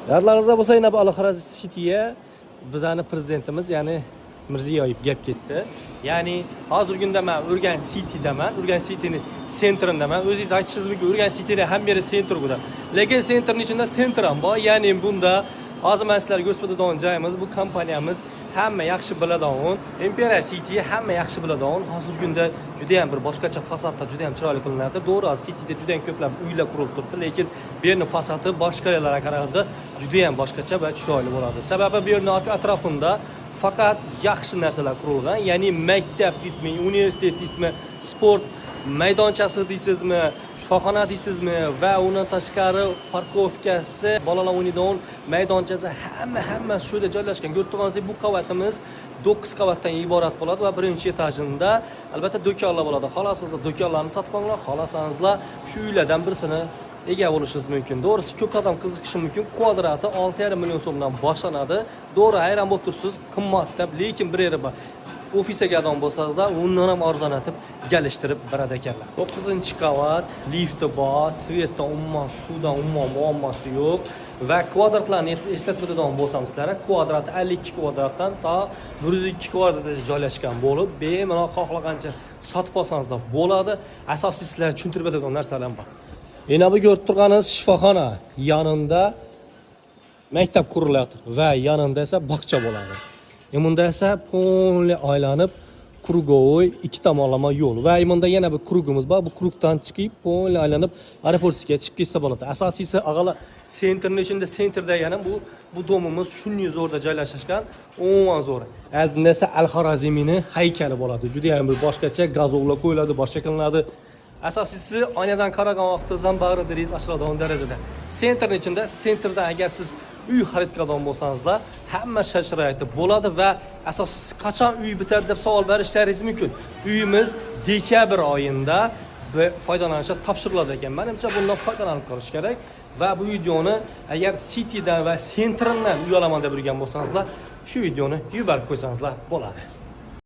Yodlaringizda bo'lsa, yana bu Al-Xorazm City'ga bizani prezidentimiz, ya'ni Mirziyoyev gap ketdi. Ya'ni hozirgi kunda men Urganch City'daman, Urganch City'ning sentrindaman. O'zingiz aytishingiz mumkin, Urganch City'da hamma yeri sentr bo'ladi. Lekin sentrning ichida sentr ham bor. Ya'ni bunda hozir men sizlarga ko'rsatadigan joyimiz bu kompaniyamiz hamma yaxshi biladigan Imperial City hamma yaxshi biladigan. Hozirgi kunda juda ham bir boshqacha fasadda juda ham chiroyli qilinadi. To'g'ri, hozir Cityda juda ham ko'plab uylar qurilib turibdi, lekin bu yerning fasadi boshqa yerlarga qaraganda juda ham boshqacha va chiroyli bo'ladi. Sababi bu yerning atrofida faqat yaxshi narsalar qurilgan, ya'ni maktab deysizmi, universitet deysizmi, sport maydonchasi deysizmi, shifoxona deysizmi va undan tashqari parkovkasi, bolalar o'ynaydigan maydonchasi hamma shu yerda joylashgan. Ko'rib turganingizdek, bu qavatimiz 9 qavatdan iborat bo'ladi va birinchi etajida albatta do'konlar bo'ladi. Xohlasangizlar do'konlarni sotib olinglar, xohlasangizlar shu uylardan birisini ega bo'lishingiz mumkin. To'g'risi ko'p odam qiziqishi mumkin. Kvadrati 6,5 million so'mdan boshlanadi. To'g'ri, hayron bo'lib tursiz, qimmat deb, lekin bir yeri bor. Ofisga odam bo'lsangizlar, undan ham arzonlatib, kelishtirib beradi ekanlar. 9-qavat, lifti bor, svetdan umuman, suvdan umuman muammosi yo'q. Va kvadratlarni eslatib o'tadigan bo'lsam sizlarga, kvadrati 52 kvadratdan to 102 kvadratgacha joylashgan bo'lib, bemalol xohlagancha sotib olsangizlar bo'ladi. Asosiy sizlarga tushuntirib o'tadigan narsalar ham bor. Yana bu ko'rib turganingiz shifoxona, yonida maktab qurilyapti va yonida esa bog'cha bo'ladi. Bunda esa полный aylanib круговой ikki tomonlama yo'l va bunda yana bir круг imiz bor. Bu круг dan chiqib, полный aylanib aeroportga chiqib ketsa bo'ladi. Asosiysi ag'ala sentrning ichida, sentr deganim bu дом imiz shunday zo'rda joylashgan, umuman zo'r. Oldinda esa Al-Xorazmiyni haykali bo'ladi. Juda ham bir boshqacha gazonlar qo'yiladi, boshqa qilinadi. Asosiysi oynadan qaragan vaqtingizda bag'ri deringiz ochiladigan darajada. Sentrning ichida, sentrdan agar siz uy xarid qiladigan bo'lsangizlar, hamma shart sharoiti bo'ladi va asosiysi qachon uy bitadi deb savol berishlaringiz mumkin. Uyimiz dekabr oyida foydalanishga topshiriladi ekan. Menimcha bundan foydalanib qolish kerak va bu videoni agar Citydan va sentrdan uy olaman deb yurgan bo'lsangizlar, shu videoni yuborib qo'ysangizlar bo'ladi.